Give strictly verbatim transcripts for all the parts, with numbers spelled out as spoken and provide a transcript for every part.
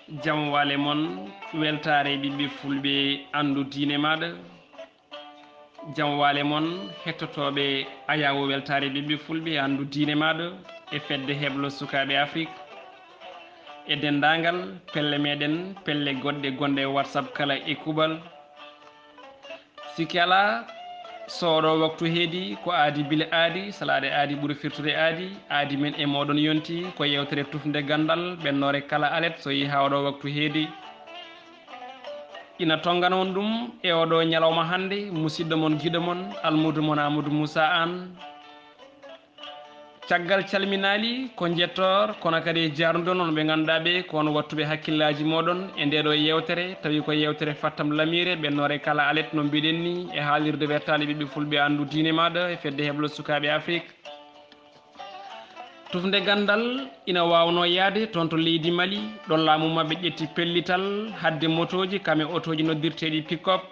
Jam waale mon, weltaare ɓiɓɓe fulɓe, anndu diine maaɗa. Jam waale mon, hettotooɓe ayaawo weltaare ɓiɓɓe fulɓe, anndu diine maaɗa, e fedde heblo sukaaɓe Afrik, e denndaangal pelle meɗen, pelle goɗɗe gonɗe e WhatsApp kala e kuuɓal. Sikki alaa, so oɗo waktu heedi, ko aadi bila aadi, salaade aadi ɓuri firtude aadi. Aadi men e mooɗon yonti ko yeewtere tufnde ganndal, ɓennoore kala alet, so yehi haa oɗo waktu heedi. Ina tonngana on ɗum e oɗo ñalawma hannde, musidɗo mon, giɗo mon, almuudo mon Amadou Moussa Anne. Caggal calminaali, ko njettoor, kono kadi e jaarnude noon ɓe ngannduɗaa ɓe ko on wattuɓe hakkillaaji mooɗon e ndee ɗo yeewtere, tawi ko yeewtere Fattam Lamiire, ɓennoore kala alet, no mbiɗen ni, e haalirde wertaali ɓiɓɓe fulɓe, anndu diine maaɗa, e fedde heblo sukaaɓe Afrik. Tufnde ganndal ina waawnoo yahde toon to leydi Mali, ɗo laamu maɓɓe ƴetti pellital, haɗde motooji, kam e otooji noddirteeɗi pick-up,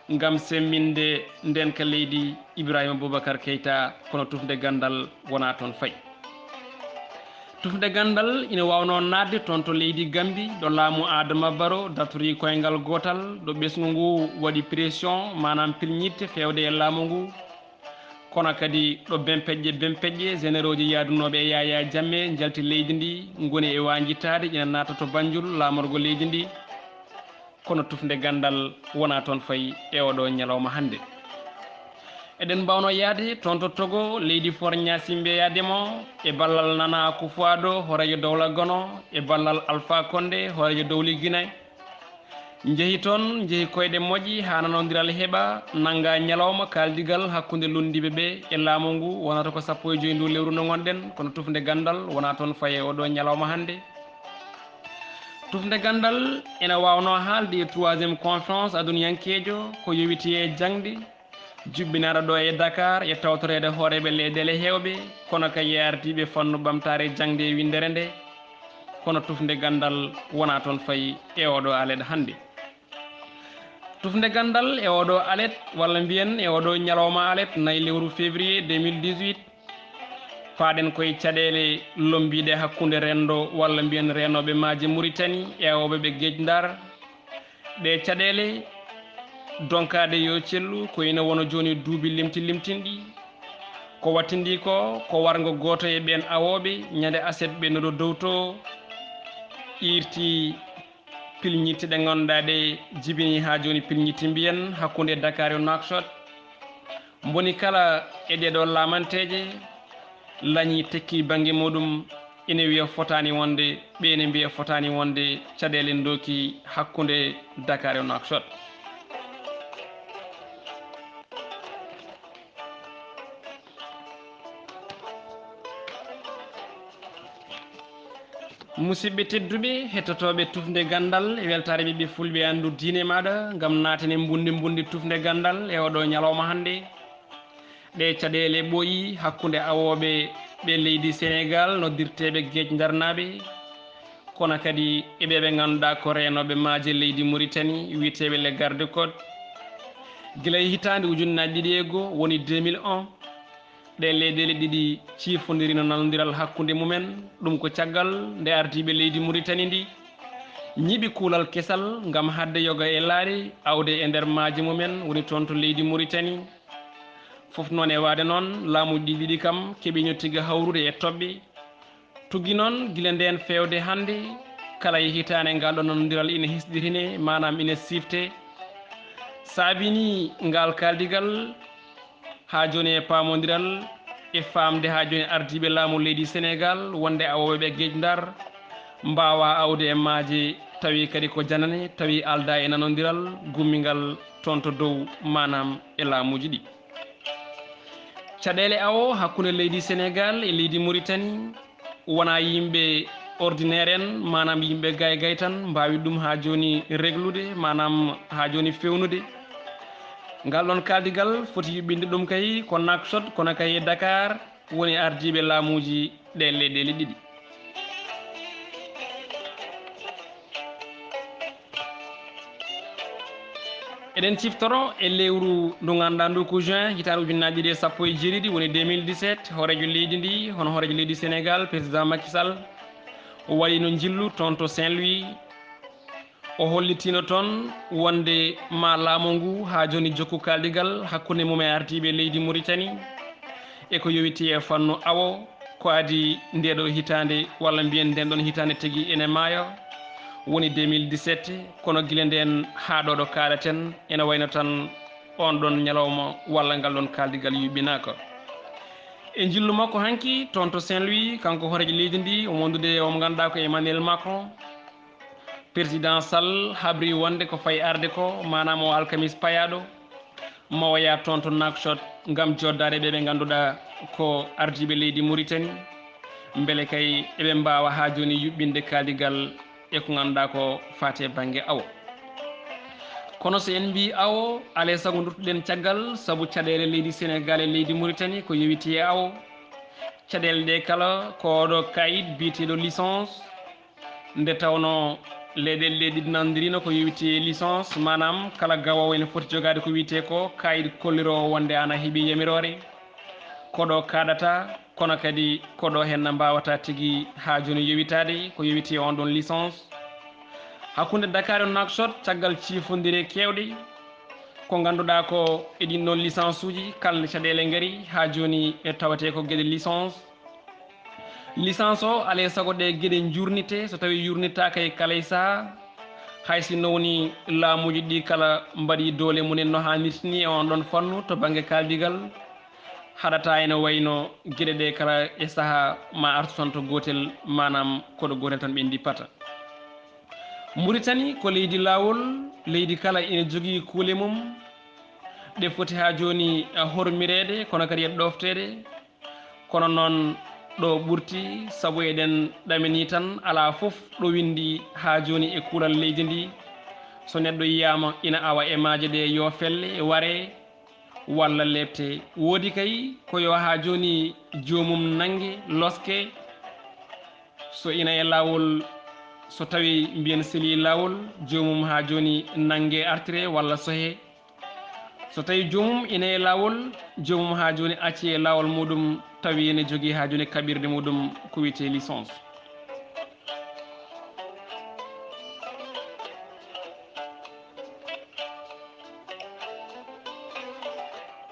ngam semmbinde ndeenka leydi Ibrahima Boubacar Keita, kono tufnde ganndal wonaa toon fayi. Tufnde ganndal ina waawnoo naatde toon to leydi Gambi, ɗo laamu Adama Barrow dartori koyngal gootal, ɗo ɓesngu ngu waɗi pression, maanaam pilñitte feewde e laamu ngu. Kono kadi ɗo bempeƴƴe bempeƴƴe, généraux ji yahdunooɓe e Yaya Jammeh njalti leydi ndi, ngoni e waanjitaade, ina naata to Banjul, laamorgo leydi ndi. Kono tufnde ganndal wonaa toon fayi e oɗo ñalawma hannde. Eɗen mbaawnoo yahde toon to Togo, leydi Faure Gnassingbé Adémon, e ballal Nana Akufo-Addo, hooreejo dowla Gano, e ballal Alpha Condé, hooreejo dowli Guinée. Njehi toon, njehi koyɗe moƴƴi haa nanondiral heɓa, nannga ñalawma kaaldigal hakkunde lunndiiɓe ɓe e laamu ngu, wonata ko sappo e joy ndu lewru ndu ngonɗen, kono tufnde ganndal wonaa toon fayi e oɗo ñalawma hannde. Tufnde ganndal ina waawnoo haalde e troisième conférence aduniyankeejo ko yowiti e jaŋde, juɓɓinaaɗo ɗo e Dakar e tawtoreede hooreeɓe leyɗeele heewɓe, kono kadi e ardiiɓe fannu ɓamtaare jaŋde e winndere nde, kono tufnde ganndal wonaa toon fayi e oɗo alet hannde. Tufnde ganndal e oɗo alet, walla mbiyen e oɗo ñalawma alet, nayi lewru février deux mille dix-huit, paaɗen koye caɗeele lommbiiɗe hakkunde renndo, walla mbiyen reenooɓe maaje Muritani e awooɓe ɓe Geec Ndar. Ɗee caɗeele donkaade yo cellu ko ina wona jooni duuɓi limti limtinɗi. Ko wattindii ko, ko warngo gooto e ɓeen awooɓe, ñande aset ɓennuɗo dow to, iirti pilñitte ɗe ngannduɗaa ɗe jibini haa jooni, pilñitte mbiyen hakkunde Dakar e Nouakchott. Mboni kala e ɗee ɗo laamanteeje, lañi tekki bannge muɗum, ina wiya fotaani wonde, ɓe ene mbiya fotaani wonde, caɗeele ndooki hakkunde Dakar e Nouakchott. Musidɓe tedduɓe, hettotooɓe tufnde ganndal e weltaare ɓiɓɓe fulɓe, anndu diine maaɗa, ngam naatene mbunndi mbunndi tufnde ganndal e oɗo ñalawma hannde. Ɗee caɗeele ɓooyi hakkunde awooɓe ɓe leydi Senegaal, noddirteeɓe Geec Ndarnaaɓe, kono kadi e ɓe ɓe ngannduɗaa ko reenooɓe maaje leydi Muritani, wiyeteeɓe les gardes-côtes. Gila e hitaande ujunnaaji ɗiɗi e goo, woni deux mille un, ɗee leyɗeele ɗiɗi ciifondirino nanondiral hakkunde mumen. Ɗum ko caggal nde ardiiɓe leydi Muritani ndi ñiɓi kuulal kesal ngam haɗde yoga e laaɗe, awde e nder maaje mumen, woni toon to leydi Muritani. Fof noon e waade noon, laamuuji ɗi ɗiɗi kam keɓiino tigi hawrude e toɓɓe. Tuggi noon, gila ndeen feewde hannde, kala e hitaande, ngal ɗo nanondiral ina hisɗirine, maanaam ina siifte. Saabini ngal kaaldigal haa jooni e paamondiral e faamde haa jooni ardiiɓe laamu leydi Senegaal, wonde awooɓe ɓe Geec Ndar mbaawaa awde e maaje, tawi kadi ko janane, tawi aldaa e nanondiral gummingal toon to dow, maanaam e laamuuji ɗi. Caɗeele awo hakkunde leydi Senegaal e leydi Muritani wonaa yimɓe ordinaire en, maanaam yimɓe gaygay tan mbaawi ɗum haa jooni reglude, maanaam haa jooni feewnude. Ngal ɗoon kaaldigal foti yuɓɓinde ɗum kay ko Nouakchott, kono kay e Dakar woni ardiiɓe laamuuji ɗee leyɗeele ɗiɗi. Eɗen ciftoro e lewru ndu ngannduɗaa ndu ko juin, hitaande ujunnaaji ɗiɗi e sappo e jeeɗiɗi, woni deux mille dix-sept, hooreejo leydi ndi, hono hooreejo leydi Senegaal, président Macky Sall, o waɗiino njillu toon to Saint-Louis, O hollitiino toon wonde ma laamu ngu haa jooni jokku kaaldigal hakkunde mum e ardiiɓe leydi Muritani e ko yowiti e fannu awo, ko adii ndee ɗoo hitaande walla mbiyen ndeen ɗoon hitaande tigi ene maaya, woni deux mille dix-sept, kono gila ndeen haa ɗoo ɗo kaalaten ene wayno tan oon ɗoon ñalawma walla ngal ɗoon kaaldigal yuɓɓinaaka. E njillu makko hanki toon to Saint-Louis, kanko hooreejo leydi ndi, o wondude e o mo ngannduɗaa ko Emmanuel Macron, Président Sall habri wonde ko fayi arde ko, maanaam o alkamis payaaɗo, mawoya toon to Nouakchott ngam joddaade ɓe ɓe ngannduɗaa ko ardiiɓe leydi Muritani, mbele kay eɓe mbaawa haa jooni yuɓɓinde kaaldigal e ko ngannduɗaa ko faati e bannge awo. Kono so en mbii awo, alaa e sago nduttuɗen caggal, sabu caɗeele leydi Senegaal e leydi Muritani ko yowiti e awo. Caɗeele ɗe kala ko oɗo kayit biyeteeɗo licence, nde tawnoo leyɗeele ɗe ɗiɗi nanondirino ko yowiti e licence, maanaam kala gawoowo ene foti jogaade ko wiyetee ko kayit kolliroowo wonde ana heɓi yamiroore. Ko ɗo kaɗata, kono kadi ko ɗo henna mbaawata tigi haa jooni yowitaade ko yowiti e on ɗon licence. Hakkunde Dakar e Nouakchott, caggal ciifondire keewɗe, ko ngannduɗaa ko e ɗin ɗon licence uji, kala nde caɗeele ngari, haa jooni e tawetee ko geɗe licence. Licence o, alaa e sago ɗe geɗe njuurnitee, so tawii yuurnitaaka e kala e sahaa, hay sinno woni laamuuji ɗi kala mbaɗi doole mumen no haanirta ni e on ɗon fannu to bannge kaaldigal, haɗata ene wayno geɗe ɗe kala e sahaa ma artu tan to gootel, maanaam ko ɗo gootel tan ɓe ndi pata. Muritani ko leydi laawol, leydi kala ina jogii kuule mum, ɗe foti haa jooni, eh, hormireede, kono kadi e ɗoofteede. Kono noon ɗo ɓurti, sabu eɗen ɗamini tan, alaa fof ɗo winndi haa jooni e kuulal leydi ndi. So neɗɗo yiyaama ina awa e maaje ɗe, yo felle, ware, walla leepte. Woodi kay ko yo haa jooni joomum nannge, loske. So ina e laawol, so tawii mbiyen selii laawol, joomum haa jooni nannge, artire walla sohe. So tawii joomum ina e laawol, joomum haa jooni acci e laawol muuɗum, tawi ene jogii haa jooni kaɓirɗe muuɗum ko wiyetee licence.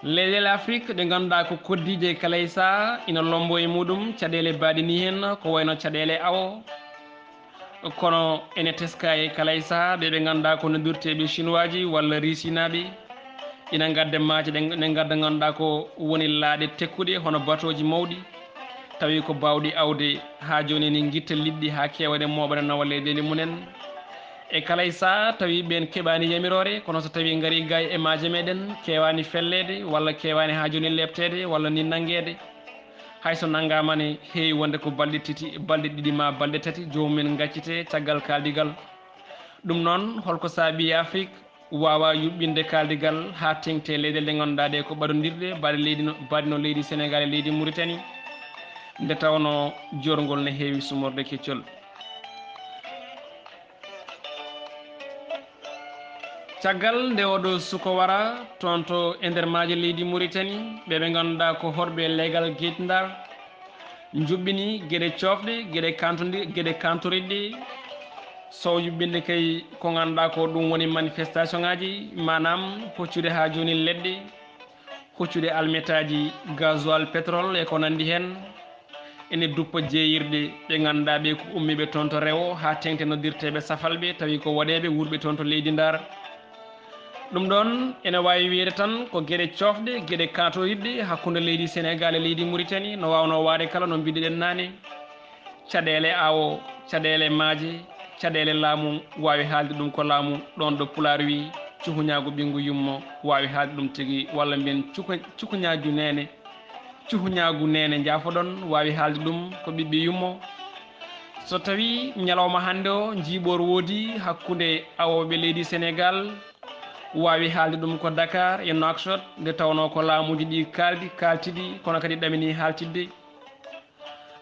Leyɗeele Afrik ɗe ngannduɗaa ko koddiije e kala e sahaa ina lombo e muuɗum caɗeele baaɗe ni heen, ko wayno caɗeele awo. Kono ene teska e kala e sahaa ɓe ɓe ngannduɗaa ko noddirteeɓe Chinois ji walla Riisinaaɓe ina ngadda maaje ɗe, ɗe ngadda ngannduɗaa ko woni laaɗe tekkuɗe hono batooji mawɗi, tawi ko baawɗi awde haa jooni ene ngitta liɗɗi haa keewa ene mooɓa ene nawa leyɗeele mumen. E kala e sahaa tawi ɓeen keɓaani yamiroore, kono so tawii ngarii ga e maaje meɗen, keewaani felleede walla keewaani haa jooni leepteede walla ni nanngeede. Hay so nanngaama ne, heewi wonde ko balɗe tati, balɗe ɗiɗi maa balɗe tati, joomum en ngaccitee caggal kaaldigal. Ɗum noon, holko saabii Afrik waawaa yuɓɓinde kaaldigal haa teeŋti e leyɗeele ɗe ngannduɗaa ɗe ko ɓadondirɗe, baaɗe leydi no, baaɗe no leydi Senegaal e leydi Muritani, nde tawnoo joorngol ne heewi sumorde keccol? Caggal nde oɗo suko wara toon to e nder maaje leydi Muritani, ɓe ɓe ngannduɗaa ko horɓe leegal Guet Ndar, njuɓɓini geɗe coofɗe, geɗe kantondi-, geɗe kantoriɗɗe, so yuɓɓinde kay ko ngannduɗaa ko ɗum woni manifestation ŋaaji, maanaam hoccude haa jooni leɗɗe, hoccude almetaaji, gasoil, pétrole e ko nanndi heen. Ene duppa jeeyirɗe ɓe ngannduɗaa ɓe ko ummiiɓe toon to rewo haa teeŋti e noddirteeɓe safalɓe, tawi ko woɗeeɓe wuurɓe toon to leydi Ndar. Ɗum ɗoon ene waawi wiyeede tan ko geɗe coofɗe, geɗe kaatoyidde hakkunde leydi Senegaal e leydi Muritani, no waawnoo waade kala no mbiɗen naane. Caɗeele awo, caɗeele maaje, caɗeele laamu, waawi haalde ɗum ko laamu, ɗoon ɗo Pulaar wii, cuhuñaagu ɓinngu yummo, waawi haalde ɗum tigi, walla mbiyen cuka-, cukuñaaju neene. Cuhuñaagu neene, njaafoɗon, waawi haalde ɗum ko ɓiɓɓe yummo. So tawii ñalawma hannde o, njiiɓoor woodi hakkunde awooɓe leydi Senegaal, waawi haalde ɗum ko Dakar e Nouakchott, nde tawnoo ko laamuuji ɗi kaaldi, kaaltidi, kono kadi ɗamini haaltidde.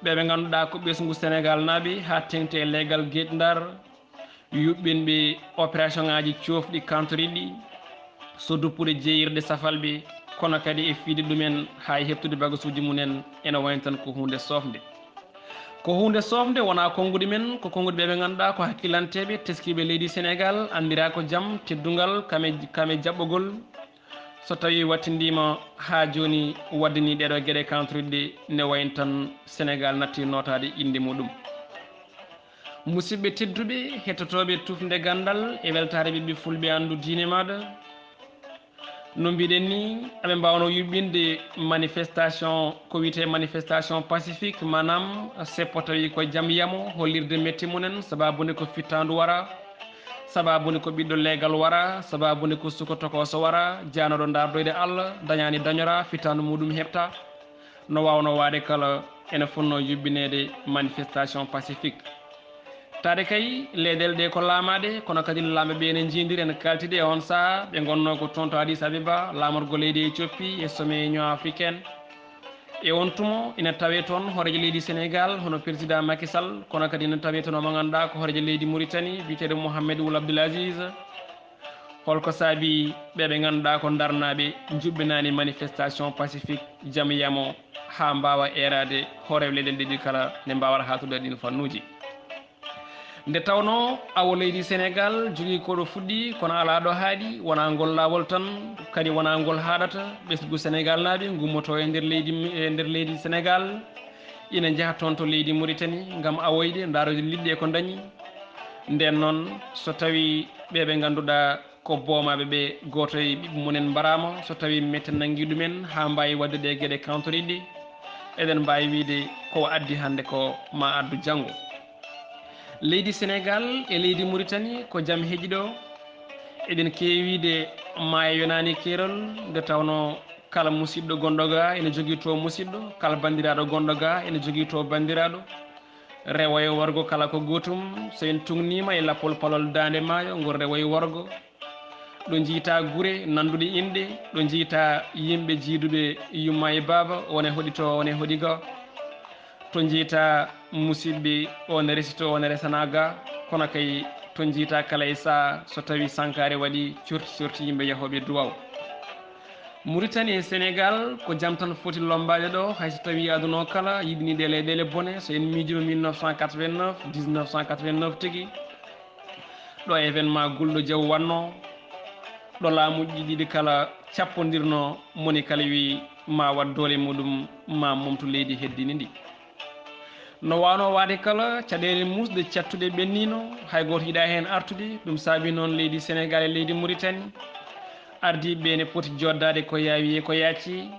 Ɓe ɓe ngannduɗaa ko ɓesngu Senegaalnaaɓe, haa teeŋti e leegal Guet Ndar, yuɓɓinɓe opération ŋaaji coofɗi kantoriɗi, so duppude jeeyirɗe safalɓe, kono kadi e fiyde ɗumen haa e heɓtude bagasuuji mumen, ene wayi tan ko huunde soofnde. Ko huunde soofnde, wonaa konnguɗi men, ko konnguɗi ɓe ɓe ngannduɗaa ko hakkilanteeɓe, teskiiɓe leydi Senegaal, anndiraa ko jam, teddungal, kame, kame jaɓɓogol. So tawii wattindiima haa jooni waɗde nii ɗeeɗoo geɗe kawtoriɗe ne wayi tan Senegaal natti nootaade innde muɗum. Musidɓe tedduɓe, hettotooɓe tufnde ganndal e weltaare ɓiɓɓe fulɓe anndu diine maaɗa. No mbiɗen ni, aɓe mbaawno yuɓɓinde manifestation, ko wiyetee manifestation pacifique, maanaam seppo tawi ko jam yamo, hollirde metti mumen, sababu nde ko fittaandu wara, sababu nde ko ɓiɗɗo leegal wara, sababu nde ko suko tokooso wara, jaanooɗo ndaardoyde Allah, dañaani dañora, fittaandu muɗum heɓta. No waawno waade kala, ene fotnoo yuɓɓineede manifestation pacifique. Taade kay, leyɗeele ɗe ko laamaaɗe, kono kadi laamɓe ɓe ene njiindiri, ene kaaltidi e on sahaa, ɓe ngonnoo ko toon to Addis Abeba, laamorgo leydi Éthiopie e sommet Union africaine. E on tumo, ina tawee toon hooreejo leydi Senegaal, hono président Macky Sall, kono kadi ina tawee toon omo ngannduɗaa ko hooreejo leydi Mauritanie, biyeteeɗo Mohamed Ould Abdel Aziz. Holko saabii ɓe ɓe ngannduɗaa ko ndarnaaɓe njuɓɓinaani manifestation pacifique jam yamo haa mbaawa eeraade hooreeɓe leyɗeele ɗiɗi kala nde mbaawata haaltude e ɗiin fannuuji? Nde tawnoo awo leydi Senegaal jogii ko ɗo fuɗɗi, kono alaa ɗo haaɗi, wonaa ngol laawol tan, kadi wonaa ngol haaɗata, ɓesngu Senegaalnaaɓe ngummotoo e nder leydi, e nder leydi Senegaal, ina njaha toon to leydi Mauritanie ngam awoyde, ndaaroyde liɗɗi e ko ndañi. Ndeen noon, so tawii ɓe ɓe ngannduɗaa ko boomaaɓe ɓe, gooto e ɓiɓɓe mumen mbaraama, so tawii mette nanngii ɗumen haa mbaawi waɗde ɗe geɗe kawtoriɗe, eɗen mbaawi wiyde ko o addi hannde ko ma addu janngo. Leydi Senegaal e leydi Mauritanie ko jam heƴi ɗo. Eɗen keewi wiyde maayo yonaani keerol, nde tawnoo kala musiɗɗo gonɗo ga ene jogii to musiɗɗo, kala banndiraaɗo gonɗo ga ene jogii to banndiraaɗo. Rewo e worgo kala ko gootum, so en tuugniima e lappol palol daande maayo, ngol rewo e worgo. Ɗo njiytaa gure nannduɗe inɗe, ɗo njiytaa yimɓe jiiduɓe yumma e baaba, on e hoɗi to, on e hoɗi ga. To njiytaa musiɗɓe, on e resi to, on e resana ga. Kono kay, to njiytaa kala e sahaa, so tawii sankaare waɗi, corti corti yimɓe yahooɓe duwaaw. Mauritanie e Senegaal ko jam tan foti lommbaade ɗo, hay so tawii aduna o kala yiɗini ɗe leyɗeele bone. So en miijiima mille neuf cent quatre-vingt-neuf, dix-neuf cent quatre-vingt-neuf tigi, ɗo événement gulɗo jaw waɗnoo, ɗo laamuuji ɗiɗi kala cappondirnoo, moni kala wii ma waɗ doole muɗum, ma momtu leydi heddini ndi. No waawno waade kala, caɗeele muusɗe cattuɗe ɓenniino, hay gooto yiɗaa heen artude. Ɗum saabii noon leydi Senegaal e leydi Mauritanie, ardiiɓe ɓe ne poti jooɗdaade ko yaawi e ko yaaci,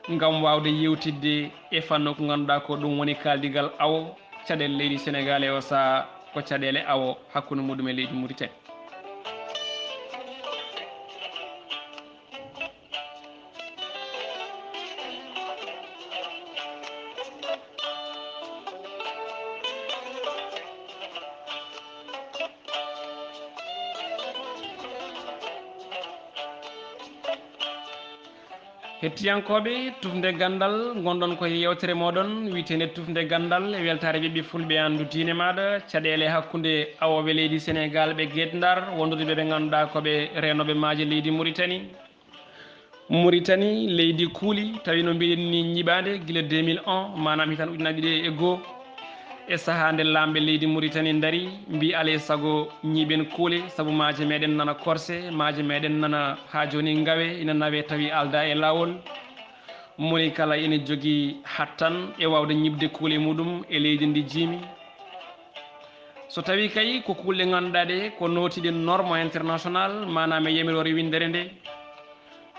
ngam waawde yeewtidde e fannu ko ngannduɗaa ko ɗum woni kaaldigal awo. Caɗeele leydi Senegaal e o sahaa ko caɗeele awo hakkunde muɗum e leydi Mauritanie. Hettiyankooɓe Tufnde Ganndal, ngonɗon ko e yeewtere mooɗon wiyeteende Tufnde Ganndal e weltaare ɓiɓɓe fulɓe anndu diine maaɗa, caɗeele hakkunde awooɓe leydi Senegaal ɓe Guet Ndar, wondude ɓe ɓe ngannduɗaa ko ɓe reenooɓe maaje leydi Mauritanie. Mauritanie, leydi kuuli, tawi no mbiɗen ni ñiɓaande gila deux mille un, maanaam hitan ujunaaji ɗiɗi e goo. E sahaa nde laamɓe leydi Mauritanie ndari, mbi alay sago ñiiɓen kuule, sabu maaje meɗen nana korse, maaje meɗen nana haa jooni ngawe, ina nawe tawi alda e laawol. Moni kala ina jogii hattan e waawde ñiɓde kuule muɗum e leydi ndi jiimi. So tawii kay ko kuule ngannduɗaa ɗe ko nootiiɗe norme international, maanaam e yamiroore winndere nde,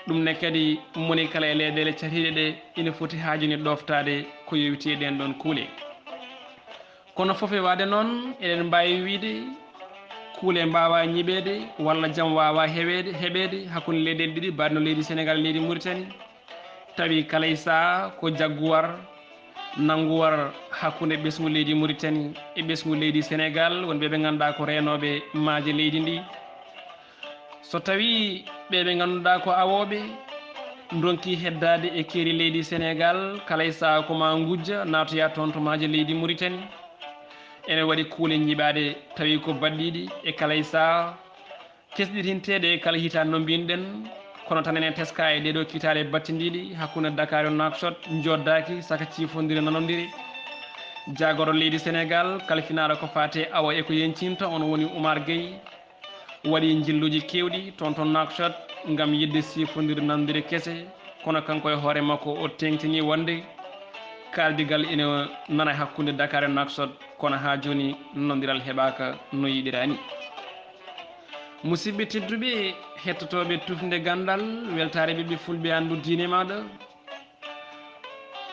ɗum ne kadi moni kala e leyɗeele catiiɗe ɗe ina foti haa jooni ɗooftaade ko yowitii e ɗeen ɗoon kuule. Kono fof e waɗde noon, eɗen mbaawi wiyde kuule mbaawaa ñiɓeede walla jam waawaa heweede, heɓeede hakkunde leyɗeele ɗiɗi, mbaɗno leydi Senegaal e leydi Mauritanie. Tawi kala e sahaa ko jagguwar, nannguwar hakkunde ɓesngu leydi Mauritanie e ɓesngu leydi Senegaal, wonɓe ɓe ngannduɗaa ko reenooɓe maaje leydi ndi. So tawii ɓe ɓe ngannduɗaa ko awooɓe ndonkii heddaade e keeri leydi Senegaal, kala e sahaa ko maa ngujja naatoya toon to maaje leydi Mauritanie. Ene waɗi kuule ñiɓaaɗe tawi ko baɗɗiiɗi e kala e sahaa, kesɗitinteeɗe e kala hitaande no mbiynoɗen, kono tan ene teskaa e ɗeeɗoo kiitaale battindiiɗe hakkunde Dakar e Nouakchott, njooɗdaaki saka ciifondire nanondire. Jaagoro leydi Senegaal, kalfinaaɗo ko faati e awo e ko yencinta, on woni Oumar Gueye, waɗi njilluuji keewɗi toon to Nouakchott ngam yiɗde siifondirde nanondiral kese, kono kanko e hoore makko o teeŋtinii wonde kaaldigal ina nana hakkunde Dakar e Nouakchott, kono haa jooni nanondiral heɓaaka no yiɗiraa nii. Musidɓe tedduɓe, hettotooɓe Tufnde Ganndal, weltaare ɓiɓɓe fulɓe, Anndu Diine Maaɗa,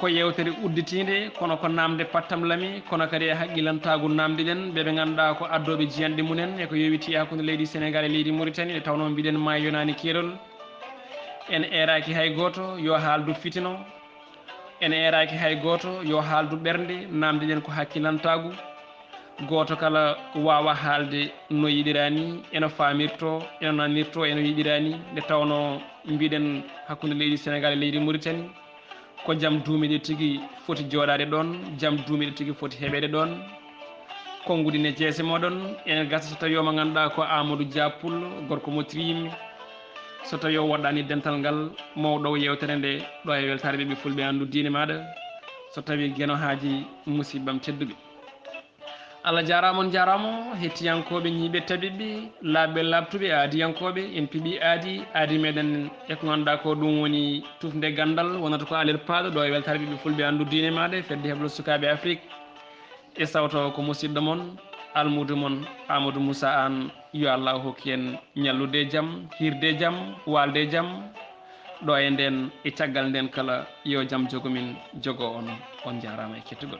ko yeewtere udditiinde, kono ko naamnde pattamlami, kono kadi e haqqilantaagu naamndiɗen ɓe ɓe ngannduɗaa ko addooɓe jiyanɗe mumen e ko yowitii e hakkunde leydi Senegaal e leydi Mauritanie, nde tawnoo mbiɗen maayo yonaani keerol. En eeraaki hay gooto yo haaldu fitino, en eeraaki hay gooto yo haaldu ɓernde, naamndiɗen ko hakkilantaagu. Gooto kala waawa haalde no yiɗiraa nii, eno faamirtoo, eno nanirtoo, eno yiɗiraa nii, nde tawnoo mbiɗen hakkunde leydi Senegaal e leydi Mauritanie, ko jam duumiiɗo tigi foti jooɗaade ɗoon, jam duumiiɗo tigi foti heɓeede ɗoon. Konngudi ne jeese mooɗon, ene gasa so tawii o mo ngannduɗaa ko Amadou Dia Pullo, gorko mo Triyimmi. So tawii o woɗɗaani dental ngal, mawɗo o yeewtere nde ɗo e weltaare ɓiɓɓe fulɓe, Anndu Diine Maaɗa, so tawii Geno Haaji, musiɗɓam tedduɓe. Allah jaaraama, on jaaraama, hettiyankooɓe, ñiiɓe, tabiɓɓe, laaɓɓe, laaɓtuɓe, aadiyankooɓe, en piɓii aadi, aadi meɗen e ko ngannduɗaa ko ɗum woni Tufnde Ganndal, wonata ko alet paaɗo ɗo e weltaare ɓiɓɓe fulɓe, Anndu Diine Maaɗa, fedde heblo sukaaɓe Afrik. E sawto ko musiɗɗo mon, almuudo mon, Amadou Moussa Anne. Yo Allah hokku en ñallude e jam, hiirde e jam, waalde e jam, ɗo e ndeen e caggal ndeen kala. Yo jam jogo min, jogo on. On jaaraama e kettugol.